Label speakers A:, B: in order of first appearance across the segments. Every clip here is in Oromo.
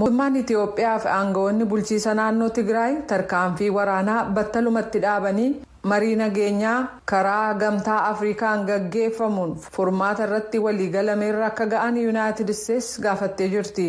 A: Mootummaan Itiyoophiyaa fi aangawoonni bulchiisa naannoo Tigraay tarkaanfii waraanaa battalumatti dhaabanii marii nageenyaa karaa Gamtaa Afrikaan gaggeeffamuun furmaata irratti waliigalameerra akka ga'an Yuunaayitid Isteetsi gaafattee jirti.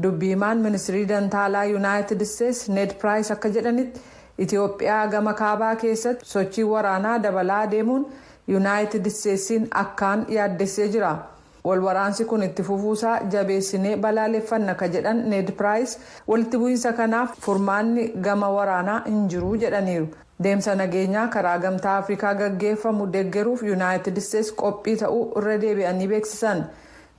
A: Dubbi himaan Ministirii Dantaa Alaa Yuunaayitid Isteetsi Ned Piraayis akka jedhanitti, Itiyoophiyaa gama kaabaa keessatti sochii waraanaa dabalaa deemuun Yuunaayitid Isteetsiin akkaan yaaddessee jira. Walwaraansi kun itti fufuusaa jabeessinee balaaleffanna ka jedhan Ned Piraayis, walitti bu'iinsa kanaaf furmaanni gama waraanaa hin jiru jedhaniiru. Deemsa nageenyaa karaa Gamtaa Afrikaa gaggeeffamu deeggaruuf Yuunaayitid Isteetsi qophii ta'uu irra deebi'anii beeksisan.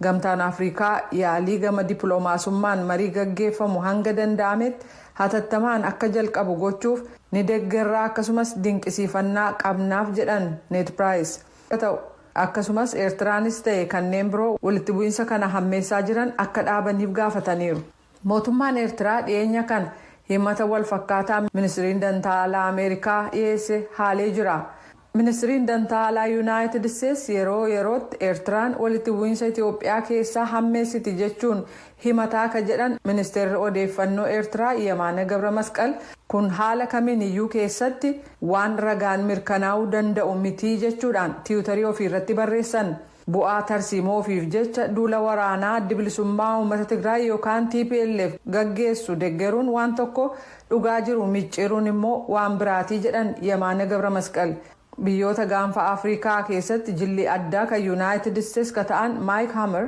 A: Gamtaan Afrikaa yaalii gama dippiloomaasummaan marii gaggeeffamu hanga danda'ametti hatattamaan akka jalqabu gochuuf ni deeggarraa, akkasumas dinqisiifannaa qabnaaf jedhan Ned Piraayis. Ta'u akkasumas Eertiraanis ta'e kanneen biroo walitti bu'iinsa kana hammeessaa jiran akka dhaabaniif gaafataniiru. Mootummaan Eertiraa dhiyeenya kana himata wal fakkaataa Ministiriin Dantaa Alaa Ameerikaa dhiyeesse haalee jira. Ministiriin Dantaa Alaa Yuunaayitid Isteetsi yeroo yerootti Eertiraan walitti bu'iinsa Itiyoophiyaa keessaa hammeessiti jechuun himataa ka jedhan Ministeerri Odeeffannoo Eertiraa Yemaana Gabra Masqal, kun haala kamiin iyyuu keessatti waan ragaan mirkanaa'uu danda'u mitii jechuudhaan Tiwutarii ofii irratti barreessan. Bu'aa tarsiimoo ofiif jecha duula waraanaa Addi Bilisummaa Uummata Tigraay yookaan TPLF gaggeessu deggeruun waan tokko, dhugaa jiru micciiruun immoo waan biraatii jedhan Yemaana Gabra Masqal. Biyyoota Gaanfa Afrikaa keessatti jilli addaa kan Yuunaayitid Isteetsi ka ta'an Maayik Hamer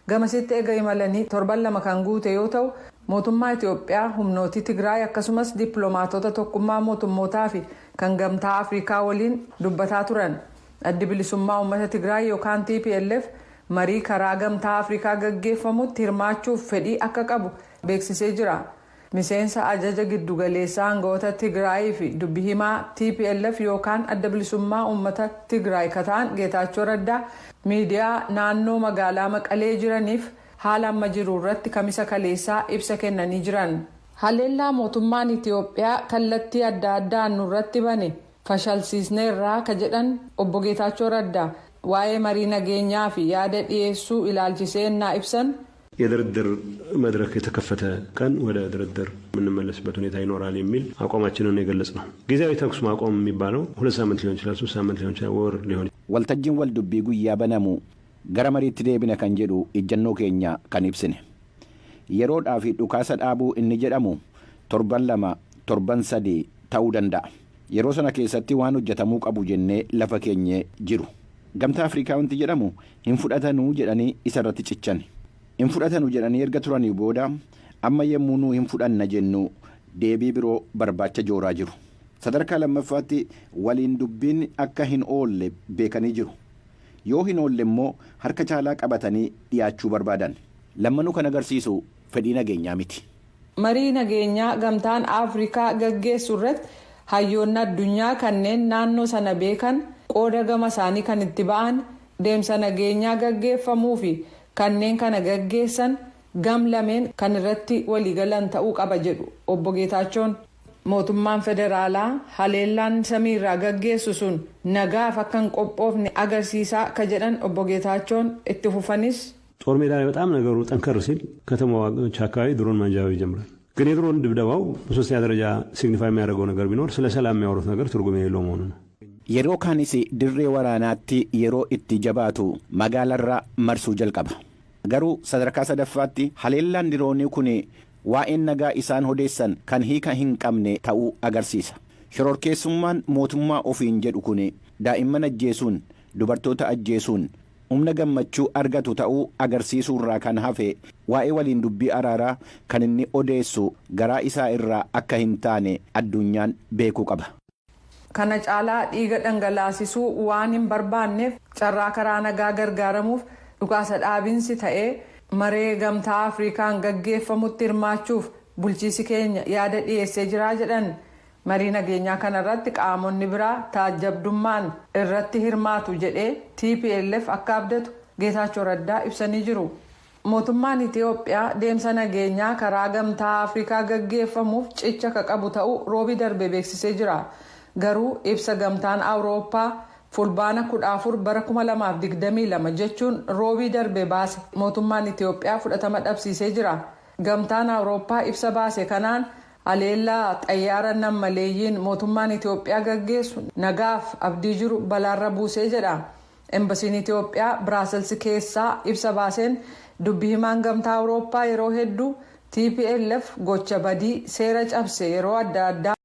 A: gamasitti ega imalanii torban 2 kan guute yoo ta'u, mootummaa Itiyoophiyaa, humnootii Tigraay, akkasumas dippiloomaatota Tokkummaa Mootummootaa fi kan Gamtaa Afrikaa waliin dubbataa turan. Addi Bilisummaa Uummata Tigraay yookaan TPLF marii karaa Gamtaa Afrikaa gaggeeffamutti hirmaachuuf fedhii akka qabu beeksisee jira. Miseensa ajaja giddugaleessaa aangawoota Tigraayii fi dubbi himaa TPLF yookaan Adda Bilisummaa Uummata Tigraay ka ta'an Geetaachoo Raddaa miidiyaa naannoo magaalaa Maqalee jiraniif haala amma jiru irratti Kamisa kaleessaa ibsa kennanii jiran. Haleellaa mootummaan Itiyoophiyaa kallattii adda addaan nurratti bane fashalsiisneerraa ka jedhan obbo Geetaachoo Raddaa, waa'ee marii nageenyaa fi yaada dhiyeessuu ilaalchisee ennaa ibsan.
B: የድርድር መድረክ የተከፈተ ቀን ወደ ድርድር የምንመለስበት ሁኔታ ይኖራል የሚል አቋማችንን የገለጽ ነው። ጊዜያዊ ተኩስ ማቆም የሚባለው 2 ሳምንት ሊሆን ይችላል፣ 3 ሳምንት ሊሆን ይችላል፣ ወር ሊሆን
C: Waltajjiin wal dubbii guyyaa banamu gara mariitti deebina kan jedhu ijjannoo keenya kan ibsine. Yeroodhaa fi dhukaasa dhaabuu inni jedhamu torban 2, torban 3 ta'uu danda'a. Yeroo sana keessatti waan hojjetamuu qabu jennee lafa keenye jiru. Gamtaa Afrikaa wanti jedhamu hin fudhatanuu jedhanii isa irratti cichan. Hin fudhatanu jedhanii erga turanii booda amma yommuu nuu hin fudhanna jennu deebii biroo barbaacha jooraa jiru. Sadarkaa lammaffaatti waliin dubbiin akka hin oolle beekanii jiru. Yoo hin oolle immoo harka caalaa qabatanii dhiyaachuu barbaadan. Lammanuu kan agarsiisu fedhii nageenyaa miti.
A: Marii nageenyaa Gamtaan Afrikaa gaggeessu irratti hayyoonni addunyaa kanneen naannoo sana beekan qooda gama isaanii kan itti ba'an, deemsa nageenyaa gaggeeffamuu fi kanneen kana gaggeessan gam lameen kan irratti waliigalan ta'uu qaba jedhu obbo Geetaachoon. Mootummaan federaalaa haleellaan samiirraa gaggeessu sun nagaaf akka hin qophoofne agarsiisaa ka jedhan obbo Geetaachoon itti fufanis.
B: ጦር ሜዳ ላይ በጣም ነገሩ ጠንከር ሲል ከተማዎች አካባቢ ድሮን ማንዣበብ ይጀምራል። ግን የድሮን ድብደባው በሶስተኛ ደረጃ ሲግኒፋይ የሚያደርገው ነገር ቢኖር ስለ ሰላም የሚያወሩት ነገር ትርጉም የሌለው መሆኑ ነው።
C: Yeroo kaanis dirree waraanaatti yeroo itti jabaatu magaalarra marsuu jalqaba. Garuu sadarkaa sadaffaatti haleellaan diroonii kun waa'een nagaa isaan odeessan kan hiika hin qabne ta'uu agarsiisa. Shororkeessummaan mootummaa ofiin jedhu kun daa'imman ajjeesuun, dubartoota ajjeesuun humna gammachuu argatu ta'uu agarsiisuurraa kan hafe waa'ee waliin dubbii araaraa kan inni odeessu garaa isaa irraa akka hin taane addunyaan beekuu qaba.
A: Kana caalaa dhiiga dhangalaasisuu waan hin barbaanneef carraa karaa nagaa gargaaramuuf dhukaasa dhaabinsi ta'ee maree Gamtaa Afrikaan gaggeeffamutti hirmaachuuf bulchiisi keenya yaada dhiyeessee jira jedhan. Marii nageenyaa kanarratti qaamonni biraa taajjabdummaan irratti hirmaatu jedhee TPLF akka abdatu Geetaachoo Raddaa ibsanii jiru. Mootummaan Itiyoophiyaa deemsa nageenyaa karaa Gamtaa Afrikaa gaggeeffamuuf cicha ka qabu ta'uu Roobii darbe beeksisee jira. Garuu ibsa Gamtaan Awurooppaa Fulbaana 14 bara 2022 jechuun Roobii darbe baase mootummaan Itiyoophiyaa fudhatama dhabsiisee jira. Gamtaan Awurooppaa ibsa baase kanaan haleellaa xayyaara nammaleeyyiin mootummaan Itiyoophiyaa gaggeessu nagaaf abdii jiru balaarra buusee jedha. Embasiin Itiyoophiyaa Biraasels keessaa ibsa baaseen, dubbi himaan Gamtaa Awurooppaa yeroo hedduu TPLF gocha badii seera cabse yeroo adda addaa